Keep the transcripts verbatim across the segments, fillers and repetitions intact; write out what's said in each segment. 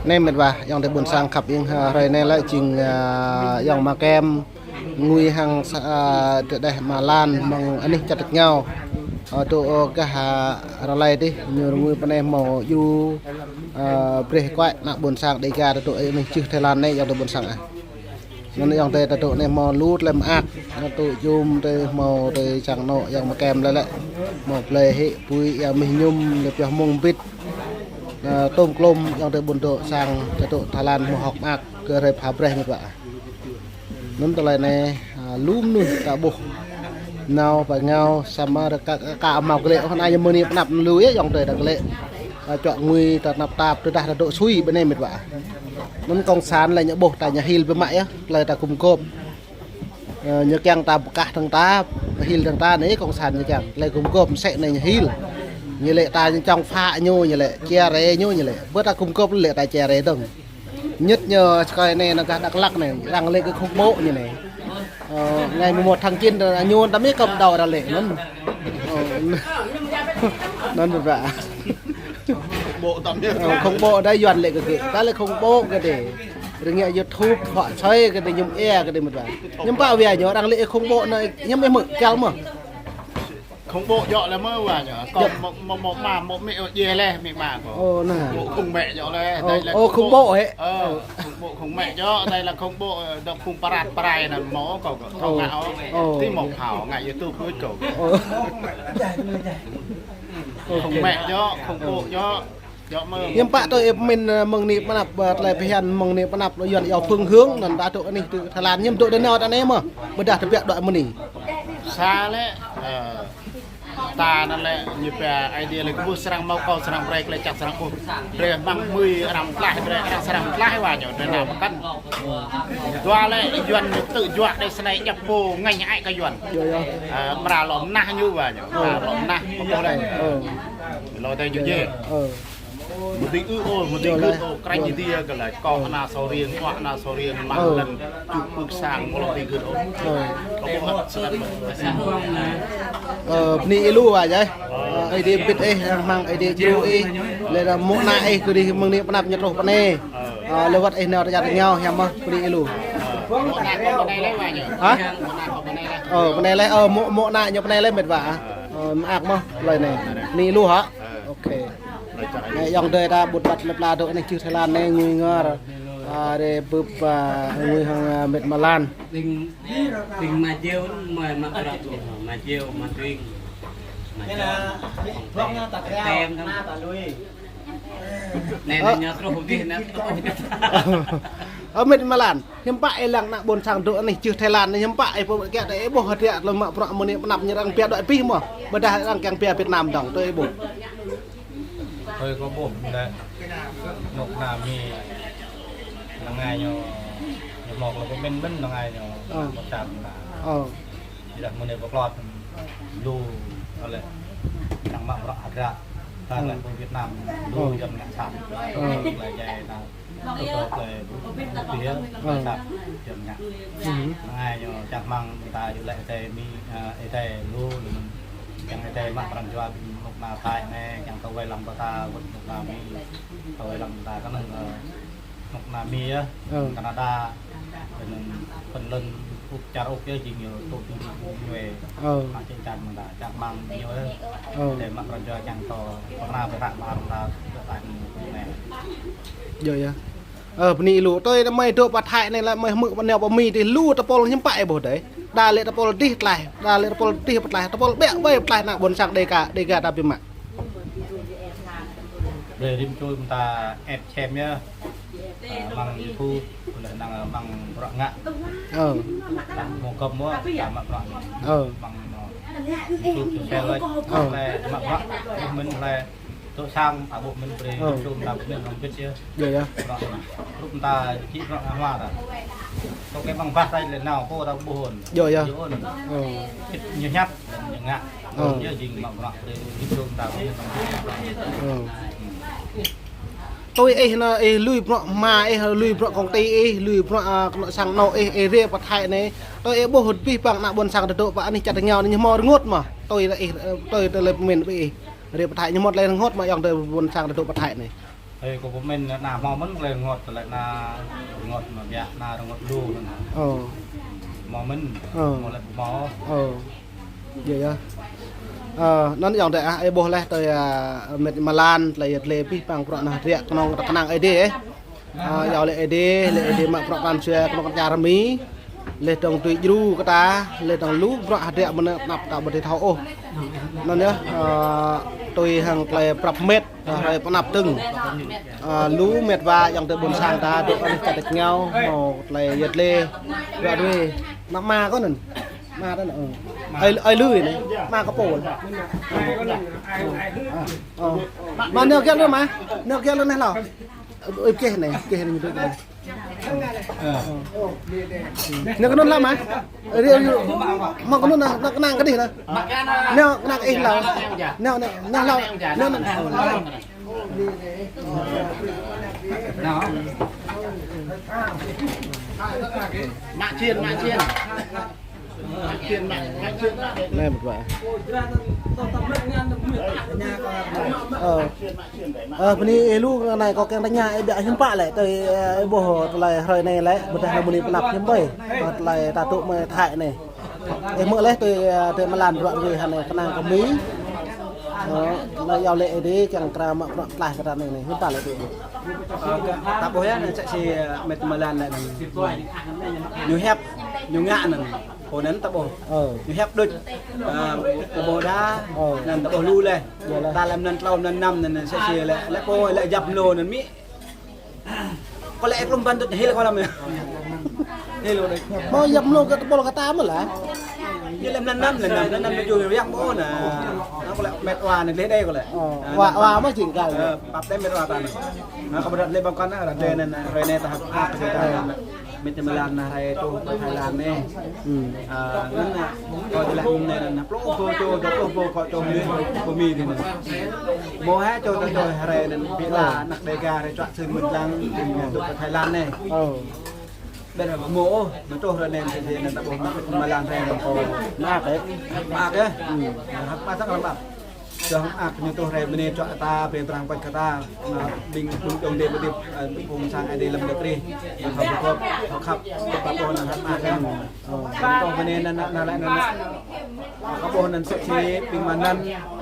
Anai mĕt wa, ayŏng adơi ƀuôn sang khăp ing, hrơi anai lĕ jing, ơ, ayŏng Ama Kem ngui hăng sa-, ơ, tơdeh Ama Lan mơ̆ng anih čar tơkñao. Ơ, tŭ, ơ, gah, ơ, rơlai dih, ñu rơngui pơ anai hmâo djru, ơ, brơi kuai ană ƀuôn sang Đêga ta tŭ anih čưh Thái Lan anai ayŏng adơi ƀuôn sang ah. Anŭn ayŏng adơi ta tŭ anai hmâo lu tơlơi mơak, ta tŭ jum tơi hmâo tơi sang anŏ ayŏng Ama Kem lĕ lĕ. Hmâo blơi hĭ, pui, ayŏng mih ñum, lĕ pioh mông bit. Ơ, tôm klôm ayŏng adơi ƀuôn dŏ sang ta tŭ Thái Lan hmâo hŏk mơak kơ hrơi pha brơi mĕt wa. Anŭn tơlơi anai, ơ, lu mơnuih ta ƀuh. Nao pơ ngao samơ̆ rơka, ka, ka hmâo kơ lĕ, ôh, anai ñu mơni pơnăp lu yơh ayŏng adơi ta kơ lĕ. Ơ, čŏk ngui ta tơnap tap, tơdah ta dŏ sui bơnai mĕt wa. Anŭn kông san lĕ ñu ƀuh ta ñu hil biă mă yơh, tơlơi ta gum gôp. Ơ, ñu kiăng ta pơkah dơ̆ng ta, hil dơ̆ng ta anai kông san ñu kiăng. Tơlơi gum gôp mơsĕ anai ñu hil. Ñu lĕ ta ñu čŏng phă ñu, ñu lĕ chia rẽ ñu, ñu lĕ. Bơ ta gum gôp lĕ ta chia rẽ dơ̆ng. Nhất ñu sơkai anai nao gah Dak Lak anai, arăng lĕ kơ khủng bố ñu anai. Ơ, ngày mười một tháng chín, ñu ta mĭ kơm đau arăng lĕ anŭn. Ơ, anŭn mĕt wa. Khủng bố tăm yơh. Ơ, khủng bố đa Yuan lĕ kơ gơ̆. Ta lĕ khủng bố kơ đê. Rơngiă YouTube, phŏ soi kơ đê, ñum e kơ đê mĕt wa. Ñum pă wia ñu arăng lĕ khủng bố anai, ñum e mơ̆, kial mơ̆. Khủng bố djơ̆ lĕ mơ̆ wa ñu. Kâo mơ̆, mơ̆, mơ̆ ama, mơ̆ mĕ, ơ, djai lĕ, mĕ ama kâo. Ơ, anai. Khủng bố khủng bố djơ̆ lĕ, ơ, đây là ơ, khủng bố hĕ. Ơ, khủng bố khủng bố djơ̆, đây là khủng bố, ơ, dŏ phung parat parai anŭn mơ̆ kâo, kâo thâo ngă ôh. Ơ. Tui mơ̆ phao ngă YouTube đuaĭ kâo. Ơ. Khủng bố djơ̆, khủng bố djơ̆. Djơ̆ mơ̆. Hiư̆m pă tui ih pơmĭn, ơ, mơ̆ng anai pơnăp, ơ, tơlơi phiăn mơ̆ng anai pơnăp lŏ Yuan iâu phương hướng anŭn ta tŭ anih tơ Thái Lan, hiư̆m tŭ đe nao ta anai mơ̆, ƀôdah tơbiă đuaĭ mơ̆ng anai. Sa lĕ, ơ, ta anŭn lĕ ñu pia Aê Diê lĕ kơ ƀuh srăng hmâo kâo srăng brơi tơlơi čăk srăng ƀuh. Brơi mơ̆ng mơi arăng tlaih, brơi arăng srăng tlaih wa ñu, brơi nao pơkŏn. Dua lĕ Yuan ñu tŭ juă đe snei djŏp pô ngă hơăi kơ Yuan. Yơh, yơh. Ơ, mra lŏm nah ñu wa ñu, mra lŏm nah, pơkŏn lĕ. Ơ. Lŏm tơi ñu djai. Ơ. Mơ̆ ding ư ôh, mơ̆ ding gưt ôh, krăn ñu djai kơ lĕ, kŏ ană sô riêng, kŏ ană sô riêng, mă lăn, čuk pưk sang, mơ̆ lŏm ding gưt ôh. Ơ. Kâo ƀuh hăt sơlăn mơ̆. Ơ, bơni ih lu wa yơh. Ơ, Aê Diê bit ih, hăng Aê Diê djru ih, lĕ mơ̆ng anai ih kơ đih mơ̆ng anai pơnăp ñu truh pơ anai. Ơ, lĕ wơ̆t ih nao ta jat ñu, hiam mơ̆, bơni ih lu. Hă? Ơ, pơ anai lĕ, ơ, mơ̆, mơ̆ng anai ñu pơ anai lĕ mĕt wa. Ơ, mơak mơ̆, tơlơi anai. Bơni ih lu hă? Ơ. Ôkê. Anai, ayŏng adơi ta ƀut ƀat lĕ pla dŏ anih čưh Thái Lan anai ngui ngor. Ơ, rê bưp, ơ, ngui hăng, ơ, mĕt Ama Lan. Đing, đing ma jêu, ma, ma krat lu, ma jêu, ma đing. Ma jêu. Tem tam. Anai, anai ñu truh dih, anai truh dih. Ơ, mĕt Ama Lan. Hiư̆m pă ih lăng ană ƀuôn sang dŏ anih čưh Thái Lan anai, hiư̆m pă ih pơkiaŏ đơi ih ƀuh hơdră tơlơi mă bruă mơ̆ng anai pơnăp ñu arăng pia đuaĭ abih mơ̆. Ƀôdah arăng kiăng pia Việt Nam dơ̆ng, tui ih ƀuh. Hơi kâo ƀuh lĕ, mơ̆ng anai mĭn, năng ai ñu, ñu mơ̆ lŏ pơmĭn mĭn năng ai ñu, ơ, ƀuôn sang ta. Ơ. Ƀôdah mơ̆ng anai pơklot, lu, lĕ, năng mă bruă hơdră, ta lĕ pơ Việt Nam, lu Yuan ngă sat. Ơ. Lĕ jai ta. Ơ. Ơ. Anai ñu čang mơ̆ng ta yua lĕ Ơi Adai mĭn, ơ, Ơi Adai lu, lu mơ̆n. Čang Ơi Adai mă pran jua ƀing mơ̆ng anai Thái anai, čang kơ wai lăng pơ ta, wơ̆t mơ̆ng anai mĭn, kơ wai lăng pơ ta kơnơ̆ng, ơ, mơ̆ng anai mĭn yơh, Canada, kơnơ̆ng Phần Lan, Úc, čar Úc yơh, jing ñu tŭ jing ñu wai. Ơ. Mă čang čang mơ̆ng ta, čang mơ̆ng ñu yơh. Ơ. Ơi Adai mă pran jua čang kơ pơna pơră mă arăng ta, ta anai. Yơh, yơh. Ơ, bơni ih lu. Tui mơi dŏ pơ Thái anai lĕ mơi hmư̆ pơ neo pơ Mi dih lu tơpul hiư̆m pă ih ƀuh dơi. Đa lĕ tơpul dih tlaih, đa lĕ tơpul dih pơtlaih, tơpul ƀiă wai pơtlaih ană ƀuôn sang Đêga, Đêga ta biă mă. Brơi rĭm čô ta ĕp čem yơh. Ơ, mơ̆ng YouTube, lĕ năng mơ̆ng bruă ngă. Ơ. Năng mơ̆ng gơ̆p mơ̆, ta mă bruă. Ơ. Mơ̆ng YouTube, channel lĕ, ơ, lĕ mă bruă, mĭn lĕ. Tŏ sang ta ƀuh mĭn brơi, ơ, rĭm čô ta ƀuh mĭn hăng bit yơh. Yơh, yơh. Bruă, rup ta či bruă ngă hmua ta. Tŏ kơ mơ̆ng bah ta lĕ nao pô ta ƀuh ôn. Yơh, yơh. Yơh ôn. Ơ. Bit ñu hiăp, ñu ngă. Ơ. Yơh jing mă bruă brơi, rĭm čô ta ƀuh mĭn hăng bit. Ơ. Tui ih anai, ih lui bruă hmua ih, lui bruă công ty ih, lui bruă, ơ, kơnuk sang anŏ ih, ih rai pơ Thái anai. Tui ih ƀuh hơbĭt ƀing ană ƀuôn sang ta dŏ pơ anih čar tơkñao anai ñu hmâo rơngot mơ̆. Tui ih, ơ, tui tơlơi pơmĭn ƀing ih. Rai pơ Thái ñu hmâo tơlơi rơngot mơ̆ ayŏng adơi ƀuôn sang ta dŏ pơ Thái anai. Ơi, kâo pơmĭn anai hmâo mơ̆n tơlơi rơngot, tơlơi anai rơngot mă biă, anai rơngot lu anŭn. Ơ. Hmâo mơ̆n. Ơ. Hmâo lĕ hmâo. Ơ. Yơh, yơh. Ơ, anŭn yơh tơ ah, ih ƀuh laih tui, ơ, met mlan, tơlơi yet lĕ pih pang prăk nah riă kơnong kơnang Ơi Adai, ơ. Ơ, yơh lĕ Ơi Adai, lĕ Ơi Adai mă prăk pran jua kơnong kơnang čar Mi. Lĕ tơdang tui djru kơ ta, lĕ tơdang lu prăk hơdră mơ̆n anăp ta ƀu thâo ôh. Anŭn yơh, ơ, tui hăng tơlơi prăp met. Ơ, hrơi pơanăp tơ̆ng. Ơ, lu met wa ayŏng adơi ƀôn sang ta dŏ anih čar tač rơngiao, hmâo tơlơi yet lĕ. Ră ruai. Anăp ama kâo anŭn. Ama ta anŭn. Ơi, ơi Lư anai. Ama kâo pô. Ơ. Ama nao kiăng lơ ama. Nao kiăng lơ anai hlâo. Ơi, pơkeh anai, pơkeh anai. Ơ. Nao kơ anŭn hlâo ama. Ri, ri, mă kơ anŭn anai, nao kơnang kơ dih anai. Nao kơnang kơ ih hlâo. Nao, nao, nao hlâo. Nao, nao. Nao. Mă čiên, mă čiên. Anai mơ̆n wa. Ơ. Ơ, bơni ih lu anai kâo kiăng tơña ih biă hiư̆m pă lĕ, tui, ơ, ih ƀuh tơlơi hrơi anai lĕ, ƀôdah anai bơni pơanăp hiư̆m ƀơi, ơ, tơlơi ta dŏ mơ̆ng Thái anai. Ih hmư̆ laih tui, ơ, tui mlan bruă rơwih anai kơnang kơ Mi. Ơ, anai yơh lĕ Ơi Adai kiăng kra mă bruă tlaih kơ ta anai anai, hiư̆m pă lĕ tui ƀuh. Ơ, kơ, ta ƀuh yơh, anai sĕ si, ơ, met mlan lĕ anai. Ñu hiăp, ñu ngă anŭn. Pô anŭn ta ƀuh. Ơ. Ñu hiăp đôč. Ơ, pô ƀôdah. Ơ. Anŭn ta ƀuh lu laih. Yơh lah. Ta lĕ mlan klâo mlan năm anŭn sĕ si lĕ, lĕ pô lĕ djăp mlâo anŭn Mi. Kâo lĕ klum ban tŭ hil kâo lăm. Hil kâo đôč. Mơ̆ djăp mlâo kơ tơpul kơ ta mơ̆ lah. Ñu lĕ mlan năm, mlan năm, mlan năm ñu yap pô anŭn. Anŭn kâo lĕ met wa anŭn gleh đơi kâo lĕ. Ơ, wa, wa mơ̆ jing kâo. Ơ, pap tơ̆ met wa ta anŭn. Anŭn kâo ƀu đăt lĕ ƀăng kăn anŭn, ră anŭn, ră anai ta hăp hăp kơ ta anŭn. Met mlan anai hrơi truh pơ Thái Lan anai. Ơ, anŭn anŭn, kâo tơlơi anŭn anai anŭn, pluh pô čô, pluh pô kâo čô anai, pơ Mi anai anŭn. Mơ̆ hă čô ta čô hrơi anŭn, ƀiă lah, anăk Dêga hrơi čuă sưn mơ̆n lăng, anŭn dŏ pơ Thái Lan anai. Ơ. Ƀiă lah mơ̆ ôh, mơ̆ truh hrơi anai, sĭt anŭn ta ƀuh met mlan hrơi anŭn kâo. Mă ăk, ơ? Mă ăk, ơ? Hăp mă sang lăm ăk. Čang ak ñu tuh rai bơni čuă ta, bơni prang păč kơ ta. Mă ƀing phung djŏng đe bơdip, ơ, phung sang Ơi Adai lăm dêh krih. Hăp bơkŏp, hăp khăp, hăp ƀuh anŭn hăp ak. Ơ, tuh bơni anŭn, anŭn, anŭn, anŭn. Hăp ƀuh anŭn sĕ si ƀing mơnăn,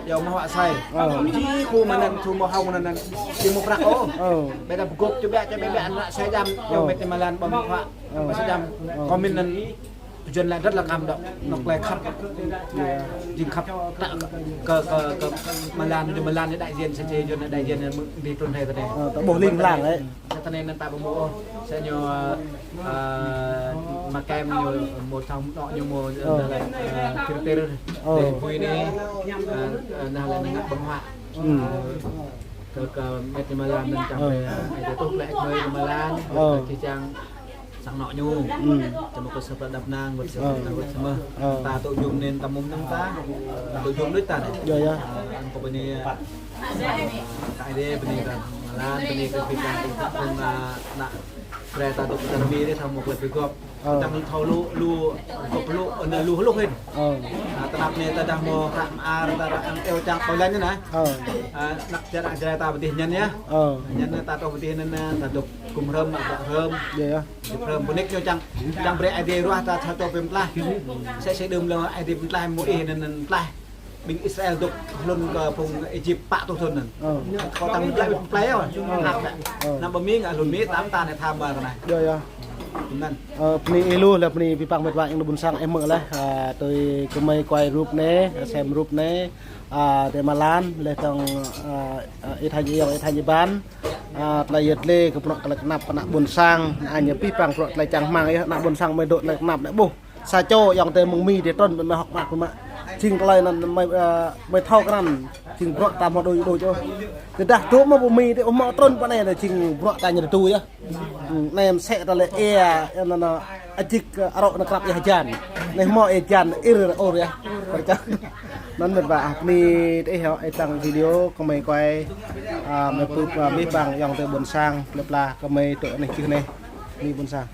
yua mơ̆ huă sai. Ơ. Či khu mơnăn, su mơ̆ hông anŭn, anŭn. Či mơ̆ prăk ôh. Ơ. Ƀiă dah bơgop čơbiă, čơbiă, ƀiă anŭn sai jam, yua met mơnăn ƀơ̆ng huă. Ơ. Sai jam. Ơ. Kơ min anŭn. Tujuan lĕ rất là cảm động, anŏ tơlơi khăp. Jing khăp ta kơ, kơ, kơ mlan, ñu mlan ñu đại diện, sĕ si ñu đại diện ñu mơ̆ng đi trun hrơi tơ anai. Ơ, ta ƀuh ling lang lĕ. Tơ anai anŭn ta ƀu mơ̆ ôh, sĕ ñu, ơ, mă kem ñu mơ̆ thâo anŏ ñu mơ̆, ơ, tơlơi, ơ, tir tir, ơ, tơlơi bui anai, ơ, ơ, anŭn lĕ anŭn ngă ƀơ̆ng huă. Ơ, kơ, kơ met ñu mlan anŭn čang, ơ, ƀe, ơ, tơlơi tuh lĕ kơ met ñu mlan, ơ, kơ či čang sang anŏ ñu. Ơ. Čang mơ̆ kơ sơ̆p đăp năng, wơ̆t sơ̆p, ơ, đăp wơ̆t sơmơ̆. Ơ. Ta tŭ jum anŭn ta mŭm năng ta. Ta tŭ jum đôč ta anai. Yơh, yơh. Ơ, anŭn kơ bơni, ơ, ta Ơi Adai bơni kơ mlan, bơni kơ pih pang, kơ phung, ơ, ană Jrai ta dŏ pơ čar Mi anai thâo mơ̆ klep pơgop. Ơ. Tơdang thâo lu, lu, gop lu, anai lu hluh hĭn. Ơ. Ơ, tơnap anai tơdah mơ̆ hră mơar ta ră ang eo čang kơ lĕ anai. Ơ. Ơ, anăk Jrai, Jrai ta pơdih ñăn yơh. Ơ. Ñăn ta tŏ pơdih anŭn, ta dŏ gum hrŏm, mă bruă hrŏm. Yơh, yơh. Dŏ hrŏm, bơnik ñu čang, čang brơi Ơi Adai ruah ta thâo tŏ pơm tlaih. Sĕ si đưm lơ Ơi Adai pơm tlaih mơ̆ ih anŭn, anŭn tlaih. Ƀing Israel dŏ hlŭn kơ phung Êjip pă tuh thŭn anŭn. Ơ. Kâo tăng plei, plei ơ. Ơ. Anăm ƀu Mi ngă hlŭn Mi, tam ta anai tham ƀar kơ anai. Yơh, yơh. Anŭn. Ơ, bơni ih lu laih, bơni pih pang met wa ayŏng adơi ƀôn sang ih mơ̆ laih, ơ, tui gơmơi kuai rup anai, sem rup anai, ơ, tơlơi mlan, laih dơ̆ng, ơ, ơ, ih tha ñu ayŏng, ih tha ñu ƀan, ơ, tơlơi yet lĕ kơ bruă tơlơi kơnăp ană ƀôn sang, anai pih pang bruă tơlơi čang rơmang yơh, ană ƀôn sang gơmơi dŏ tơlơi kơnăp anai ƀuh. Sa čô ayŏng adơi mơ̆ng Mi dih trŭn ƀơi anai hŏk mă kơ mă. Jing tơlơi anŭn gơmơi, ơ, gơmơi thâo kơ anŭn. Jing bruă ta hmâo đôč đôč ôh. Tơdah dŏ mă pơ Mi dih ƀu hmâo trŭn pơ anai, jing bruă ta ñu tơdu yơh. Ơ, anai mơsĕ tơlơi ia, anŭn, anŭn, ajik, ơ, arŏ anŭn krăp ia hơjan. Anai hmâo ia hơjan, ir ôr yơh. Anŭn met wa, bơni tơ ih hŏ, ih tăng video, gơmơi kuai, ơ, gơmơi pơp, ơ, pih pang ayŏng adơi ƀôn sang, plơi pla, gơmơi dŏ anih čư̆ anai. Bơni ƀôn sang.